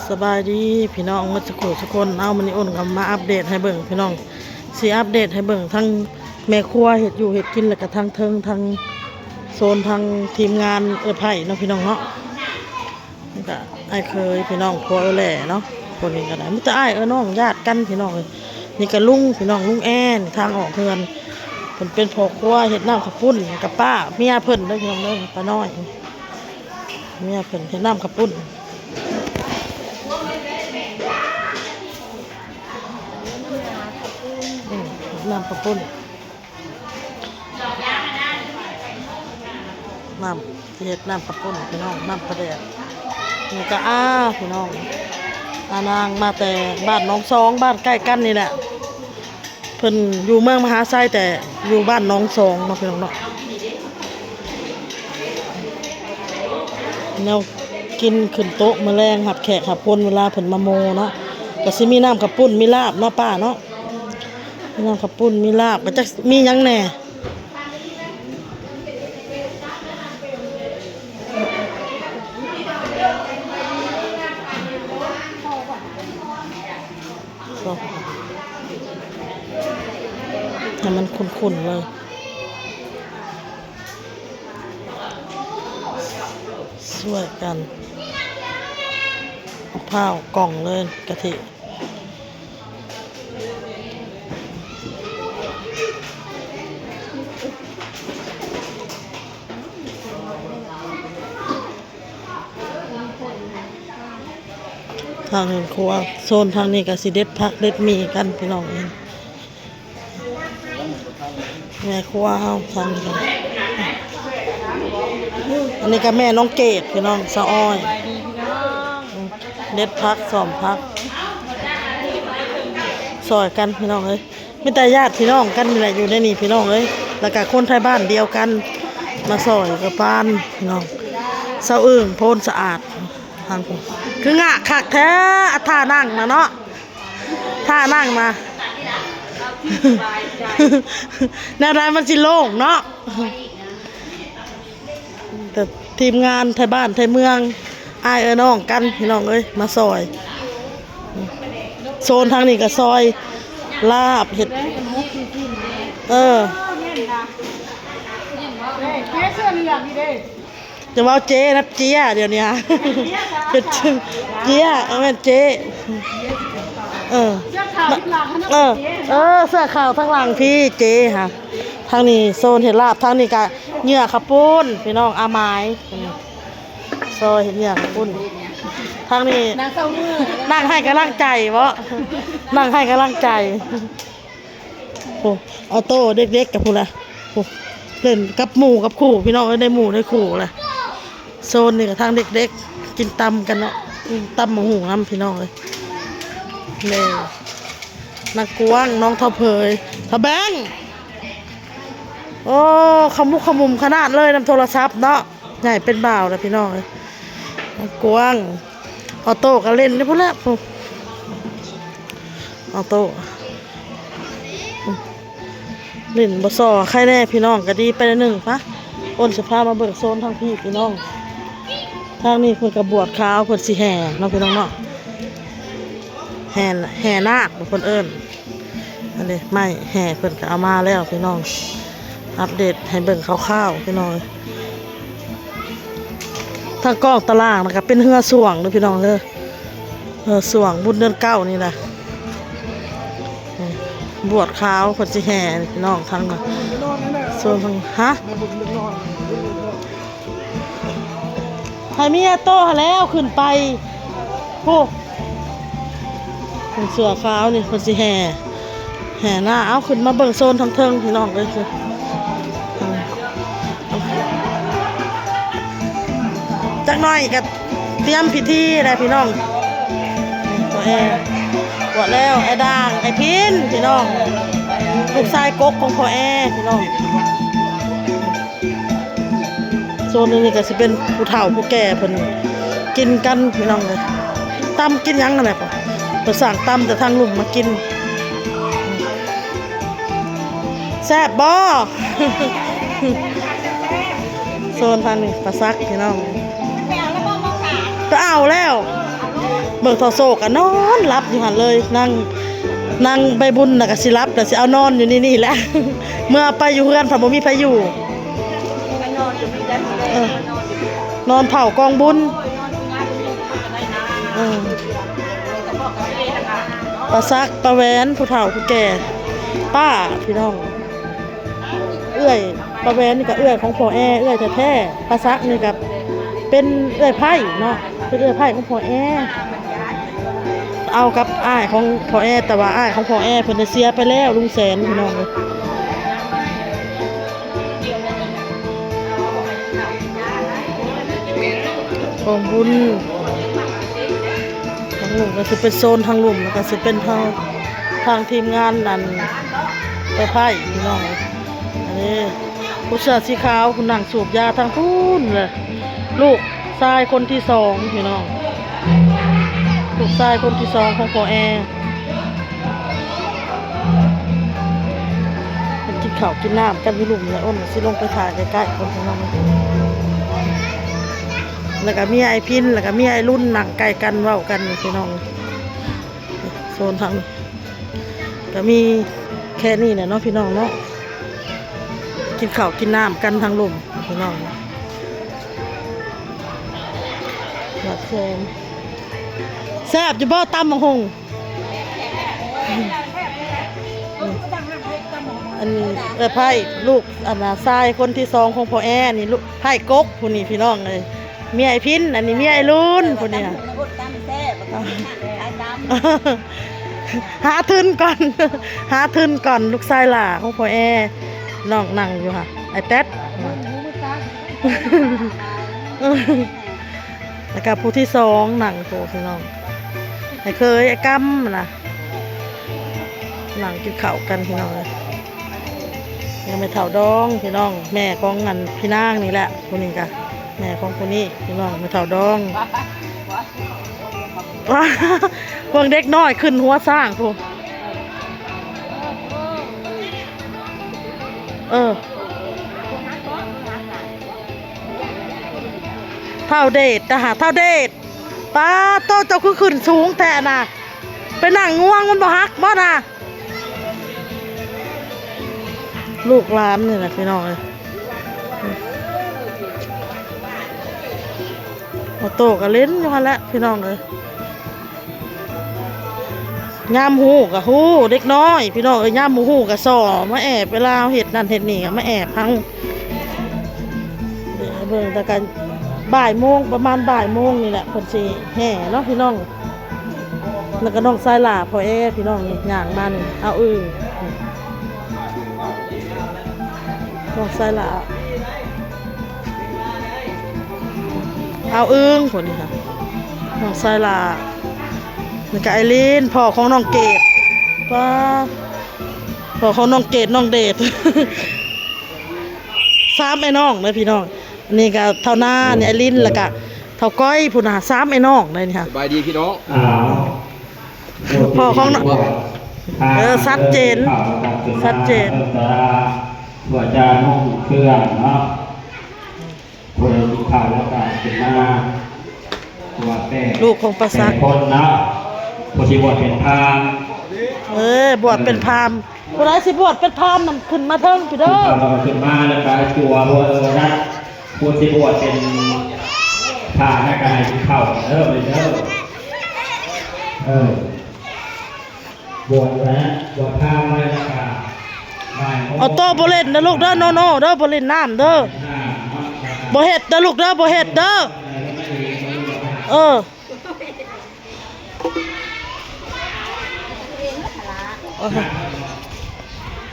ສະບາຍດີພີ່ນ້ອງໝົດສູ່ຜູ້ສູ່ຄົນ. ເອົາ ມື້ນີ້ອ້ນກໍມາອັບເດດໃຫ້ເບິ່ງພີ່ນ້ອງ, ຊິອັບເດດໃຫ້ເບິ່ງທັງແມ່ຄົວເຮັດຢູ່ເຮັດກິນ ແລ້ວກໍທັງເທິງ ທັງໂຊນ ທັງທີມງານເອື້ອຍໄພເນາະພີ່ນ້ອງເນາະ. ນີ້ກໍອ້າຍເຂີຍພີ່ນ້ອງ ຜົວເອື້ອຍແຫຼເນາະ. ຄົນນີ້ກໍໄດ້ມີແຕ່ອ້າຍເອື້ອຍນ້ອງຍາດກັນພີ່ນ້ອງເອີຍ. ນີ້ກໍລຸງພີ່ນ້ອງ ລຸງແອນ ທາງອອກເຮືອນ ເພິ່ນເປັນພໍ່ຄົວເຮັດນ້ຳເຂົ້າປຸ້ນ ກັບປ້າເມຍເພິ່ນເດີພີ່ນ້ອງເດີ ປ້ານ້ອຍ ເມຍເພິ່ນເຮັດນ້ຳເຂົ້າປຸ້ນ. ອືມ ເຮັດນ້ຳເຂົ້າປຸ້ນ ນ້ຳ ຊິເຮັດນ້ຳເຂົ້າປຸ້ນພີ່ນ້ອງ ນ້ຳປາແດກ. ນີ້ກໍອາພີ່ນ້ອງ ອານາງມາແຕ່ບ້ານໜອງສອງ ບ້ານໃກ້ກັນນີ້ແຫຼະ. ເພິ່ນຢູ່ເມືອງມະຫາໄຊ ແຕ່ຢູ່ບ້ານໜອງສອງເນາະພີ່ນ້ອງເນາະ. ແນວກິນຂຶ້ນໂຕະມື້ແລງ ຮັບແຂກຮັບຄົນ ເວລາເພິ່ນມາໂມເນາະ ກໍຊິມີນ້ຳເຂົ້າປຸ້ນ ມີລາບເນາະປ້າເນາະ. ມີນ້ຳເຂົ້າປຸ້ນ ມີລາບ ກໍຈັກມີຫຍັງແດ່. ໃຫ້ມັນຂຸ້ນໆເລີຍ ຊ່ວຍກັນ ເອົາພ້າວກ່ອງເລີຍ ກະທິ. ທາງເຮືອນຄົວ ໂຊນທາງນີ້ກໍຊິເດັດຜັກເດັດໝີ່ກັນພີ່ນ້ອງເອີຍ. ແມ່ຄົວເຮົາທາງນີ້ ອັນນີ້ກໍແມ່ນ້ອງເກດພີ່ນ້ອງ ສາວອ້ອຍ ເດັດຜັກ ຊອມຜັກ ຊ່ອຍກັນພີ່ນ້ອງເອີຍ. ມີແຕ່ຍາດພີ່ນ້ອງກັນນີ້ແຫຼະ ຢູ່ໃນນີ້ພີ່ນ້ອງເອີຍ ແລ້ວກະຄົນໄທບ້ານດຽວກັນ ມາຊ່ອຍກະປານພີ່ນ້ອງ. ສາວອຶ່ງ ໂພນສະອາດ ທາງພຸ້ນ ຄືງະຄັກແທ້ ອາ ທ່ານັ່ງນະເນາະ ທ່ານັ່ງນະ ແນວໃດມັນຊິໂລ່ງເນາະ. ແຕ່ທີມງານໄທບ້ານໄທເມືອງ ອ້າຍເອື້ອຍນ້ອງກັນພີ່ນ້ອງເອີຍ ມາຊ່ອຍ. ໂຊນທາງນີ້ກໍຊ່ອຍລາບເຮັດ ເອີ ຈະເວົ້າເຈ້ນະ ເຈ້ຍ ດຽວນີ້ເຮັດເຈ້ຍ ເອີ ແມ່ນເຈ້ ເອີ ເສື້ອຂາວ ເອີ ເອີ ເສື້ອຂາວທາງຫຼັງພີ້ ເຈ້ຫະ. ທາງນີ້ໂຊນເຮັດລາບ ທາງນີ້ກະເຫຍື່ອເຂົ້າປຸ້ນພີ່ນ້ອງ ອາໝາຍ ຊອຍເຮັດເຫຍື່ອເຂົ້າປຸ້ນ. ທາງນີ້ນັ່ງໃຫ້ກຳລັງໃຈເບາະ ນັ່ງໃຫ້ກຳລັງໃຈ. ໂອ້ ອອໂຕ້ເດັກໆກັບພຸ້ນລະ ໂອ້ ເຫຼັ້ນກັບໝູ່ກັບຄູ່ພີ່ນ້ອງເອີຍ ໄດ້ໝູ່ໄດ້ຄູ່ລະ. ໂຊນນີ້ກໍທາງເດັກໆ ກິນຕຳກັນເນາະ ຕຳບັກຫຸ່ງນຳພີ່ນ້ອງເອີຍ. ນີ້ ນາງກວາງ ນ້ອງທ້າວເຜີຍ ທ້າວແບງ. ໂອ້ ຂະມຸກຂະມຸມຂະໜາດເລີຍນຳໂທລະສັບເນາະ. ໃຫຍ່ເປັນບ່າວແລ້ວພີ່ນ້ອງເອີຍ. ນາງກວາງ ອອໂຕ້ກໍຫຼິ້ນຢູ່ພຸ້ນແຫຼະ ອອໂຕ້ ຫຼິ້ນບໍ່ສໍ້ໃຄແດ່ພີ່ນ້ອງ ກໍດີໄປໜ້ອຍໜຶ່ງ. ພາ ອ້ນຊິພາມາເບິ່ງໂຊນທາງພີ້ພີ່ນ້ອງ. ທາງນີ້ເພິ່ນກໍບວດຂາວ ເພິ່ນຊິແຫ່ເນາະພີ່ນ້ອງເນາະ ແຫ່ ແຫ່ນາກເພິ່ນເອີ້ນ. ອັນນີ້ໄມ້ແຫ່ເພິ່ນກໍເອົາມາແລ້ວພີ່ນ້ອງ ອັບເດດໃຫ້ເບິ່ງຄ່າວໆພີ່ນ້ອງ. ທາງກ້ອງຕາລ່າງນະກໍເປັນເຮືອຊ່ວງເດີພີ່ນ້ອງເດີ ເຮືອຊ່ວງບຸນເດືອນເກົ້ານີ້ນະ. ບວດຂາວເພິ່ນຊິແຫ່ພີ່ນ້ອງ ທາງນັ້ນ ສ່ວນທາງ ຮະ ໃຫ້ເມຍໂຕຫັ້ນແລ້ວຂຶ້ນໄປ ໂອ້ ເສື້ອຂາວນີ້ເພິ່ນຊິແຫ່ ແຫ່ນາກ. ເອົາ ຂຶ້ນມາເບິ່ງໂຊນທາງເທິງພີ່ນ້ອງເອີຍ ຈັກໜ້ອຍກໍຕຽມພິທີແລ້ວພີ່ນ້ອງ. ພໍ່ແອ ບວດແລ້ວ ອ້າຍດ່າງ ອ້າຍພິນພີ່ນ້ອງ ລູກຊາຍກົກຂອງພໍ່ແອພີ່ນ້ອງ. ໂຊນນີ້ກໍຊິເປັນຜູ້ເຖົ້າຜູ້ແກ່ເພິ່ນກິນກັນພີ່ນ້ອງເອີຍ ຕຳກິນຫຍັງຫັ້ນແຫຼະ. ເພິ່ນສັ່ງຕຳແຕ່ທາງລຸ່ມມາກິນ ແຊບບໍ່? ໂຊນທາງນີ້ປາສັກພີ່ນ້ອງ ໄປເອົາແລ້ວ ໄປເອົາແລ້ວ ເ ເບິ່ງທໍ່ໂຊກະນອນຫຼັບຢູ່ຫັ້ນເລີຍ. ນາງ ນາງໃບບຸນນະກະຊິຫຼັບ ລະຊິເອົານອນຢູ່ນີ້ນີ້ແຫຼະ. ເມື່ອໄປຢູ່ເຮືອນພັດບໍ່ມີໃຜຢູ່. ເອີ ນອນເຝົ້າກອງບຸນ. ເອີ ປ້າສັກ ປ້າແຫວນ ຜູ້ເຖົ້າຜູ້ແກ່ ປ້າ ພີ່ນ້ອງ. ເອື້ອຍ ປ້າແຫວນນີ້ກະເອື້ອຍຂອງພໍ່ແອ ເອື້ອຍແທ້ໆ. ປ້າສັກນີ້ກະເປັນເອື້ອຍໃພ້ເນາະ ເປັນເອື້ອຍໃພ້ຂອງພໍ່ແອ ເອົາກັບອ້າຍຂອງພໍ່ແອ ແຕ່ວ່າອ້າຍຂອງພໍ່ແອເພິ່ນໄດ້ເສຍໄປແລ້ວ ລຸງແສນ ພີ່ນ້ອງເອີຍ. ກອງບຸນ ທາງລຸ່ມກະຊິເປັນໂຊນທາງລຸ່ມ ລະກະຊິເປັນທາງ ທາງທີມງານອັນໄມ້ໄຜ່ພີ່ນ້ອງ. ອັນນີ້ຜູ້ເສື້ອສີຂາວຜູ້ນັ່ງສູບຢາທາງພຸ້ນແຫຼະ ລູກຊາຍຄົນທີສອງພີ່ນ້ອງ ລູກຊາຍຄົນທີສອງຂອງພໍ່ແອ. ເພິ່ນກິນເຂົ້າກິນນ້ຳກັນຢູ່ລຸ່ມແຫຼະ ອ້ນຊິລົງໄປຖ່າຍໃກ້ໆກ່ອນພີ່ນ້ອງ. ລະກະມີອ້າຍພິນ ລະກະມີອ້າຍລຸນນັ່ງໃກ້ກັນເວົ້າກັນພີ່ນ້ອງ. ໂຊນທາງກະມີແຄ່ນີ້ແຫຼະເນາະພີ່ນ້ອງເນາະ ກິນເຂົ້າກິນນ້ຳກັນທາງລຸ່ມພີ່ນ້ອງ. ບາດແຊມ ແຊບຢູ່ບໍ່ຕຳບັກຫຸ່ງ? ອັນເອື້ອຍໃພ້ລູກອັນນາຊາຍຄົນທີສອງຂອງພໍ່ແອນີ້ ລູກໃພ້ກົກຜູ້ນີ້ພີ່ນ້ອງເອີຍ. ເມຍອ້າຍພິນ ອັນນີ້ເມຍອ້າຍລຸນຜູ້ນີ້. ຫາທຶນກ່ອນ ຫາທຶນກ່ອນ ລູກຊາຍຫຼ້າຂອງພໍ່ແອ. ນ້ອງນັ່ງຢູ່ຫະ ອ້າຍແຕັດ ລະກະຜູ້ທີສອງນັ່ງໂພພີ່ນ້ອງ ອ້າຍເຂີຍ ອ້າຍກຳນະ ນັ່ງກິນເຂົ້າກັນພີ່ນ້ອງເອີຍ. ຍັງແມ່ເຖົ້າດອງພີ່ນ້ອງ ແມ່ຂອງອັນພີ່ນາງນີ້ແຫຼະ ຜູ້ນີ້ກະແມ່ຂອງຜູ້ນີ້ພີ່ນ້ອງ ແມ່ເຖົ້າດອງ. ພວກເດັກນ້ອຍຂຶ້ນຫົວຊ້າງພຸ້ນ. ເອີ ທ້າວເດດນະຫະ ທ້າວເດດ. ປາໂຕ ເຈົ້າຄືຂຶ້ນສູງແທ້ນະ ໄປນັ່ງງວງມັນບໍ່ຫັກບໍ່ນະ? ລູກຫຼານນີ້ແຫຼະພີ່ນ້ອງເອີຍ. ອອໂຕ້ກະຫຼິ້ນຢູ່ຫັ້ນແຫຼະພີ່ນ້ອງເອີຍ. ຍາມຮູ້ກະຮູ້ ເດັກນ້ອຍພີ່ນ້ອງເອີຍ ຍາມບໍ່ຮູ້ກະສໍ່ ມາແອບ ເວລາເຮົາເຮັດນັ້ນເຮັດນີ້ກະມາແອບເຮົາ. ເບິ່ງແຕ່ກະບ່າຍໂມງ ປະມານບ່າຍໂມງນີ້ແຫຼະ ເພິ່ນຊິແຫ່ເນາະພີ່ນ້ອງ. ລະກະນ້ອງຊາຍຫຼ້າພໍ່ແອພີ່ນ້ອງນີ້ ຍ່າງມານີ້ ເອົາອຶ່ງ ນ້ອງຊາຍຫຼ້າ ເອົາອຶ່ງພຸ້ນນີ້ຫະ ນ້ອງຊາຍຫຼ້າ. ນີ້ກະໄອລີນ ພໍ່ຂອງນ້ອງເກດ ປ້າ ພໍ່ຂອງນ້ອງເກດ ນ້ອງເດດ ສາມອ້າຍນ້ອງເດີພີ່ນ້ອງ. ອັນນີ້ກະເຖົ້ານາ ນີ້ໄອລິນ ລະກະເຖົ້າກ້ອຍພຸ້ນນະ ສາມອ້າຍນ້ອງເດ້ນີ້ຫະ. ສະບາຍດີພີ່ນ້ອງ. ພໍ່ຂອງ ເອີ ຊັດເຈນ ຊັດເຈນ. ຜູ້ໃດກິນເຂົ້າແລ້ວກະຂຶ້ນມາ ບວດແປດ ລູກຂອງປາສັກ ແປດຄົນເນາະ. ຜູ້ຊິບວດເປັນພາມ ເອີ ບວດເປັນພາມ. ຜູ້ໃດຊິບວດເປັນພາມນັ້ນຂຶ້ນມາເທິງພີ້ເດີ. ຂຶ້ນມາແລ້ວກະຕົວະ ເອີ ນະ ຜູ້ຊິບວດເປັນພາມນັ້ນກະໃຫ້ກິນເຂົ້າເດີ ເດີ. ເອີ ບວດແລ້ວ ບວດພາມໄວ້ແລ້ວກະ ອອໂຕ້ບໍ່ຫຼິ້ນເດີລູກເດີ ໂນໂນເດີ ບໍ່ຫຼິ້ນນ້ຳເດີ ບໍ່ເຮັດເດີລູກເດີ ບໍ່ເຮັດເດີ. ເອີ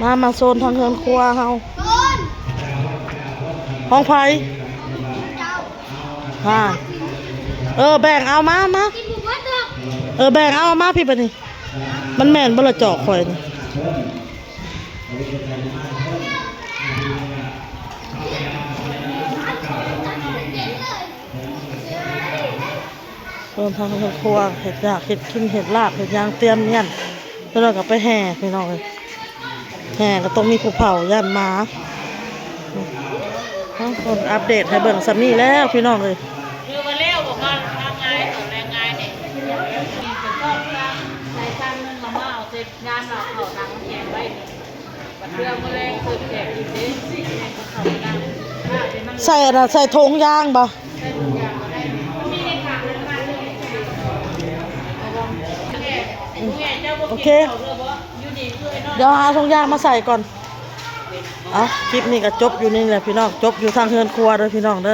ມາ ມາໂຊນທາງເຮືອນຄົວເຮົາ. ຂອງໃຜ? ຮະ ເອີ ແບ່ງເອົາມາ ມາ. ເອີ ແບ່ງເອົາ ເອົາມາພີ້ບາດນີ້. ມັນແມ່ນບໍ່ລະຈອກຂ້ອຍນີ້? ເອີ ທາງເຮືອນຄົວ ເຮັດຢາກເຮັດກິນ ເຮັດລາບ ເຮັດຫຍັງ ຕຽມໝ້ຽນ. ແລ້ວກະໄປແຫ່ພີ່ນ້ອງເອີຍ ແຫ່ກະຕ້ອງມີຜູ້ເຝົ້າ ຢ້ານໝາ. ເອົາ ອັບເດດໃຫ້ເບິ່ງສ່ຳນີ້ແລ້ວພີ່ນ້ອງເອີຍ. ຄືວ່າແລ້ວບໍ່ ງານ ງານງ່າຍ ຕອນແລງງ່າຍນີ້. ຍามเราเข้าตังแขกไว้นี่ บัดเทื่อมื้อแลงเพิ่นแขกอีกเด้ แม่นบ่เข้าตัง ໃສ່ອັນນັ້ນ ໃສ່ຖົງຢາງບໍ່? ໂອເຄ ດຽວຫາຖົງຢາງມາໃສ່ກ່ອນ. ເອົາ ຄລິບນີ້ກໍຈົບຢູ່ນີ້ແຫຼະພີ່ນ້ອງ ຈົບຢູ່ທາງເຮືອນຄົວເດີພີ່ນ້ອງເດີ.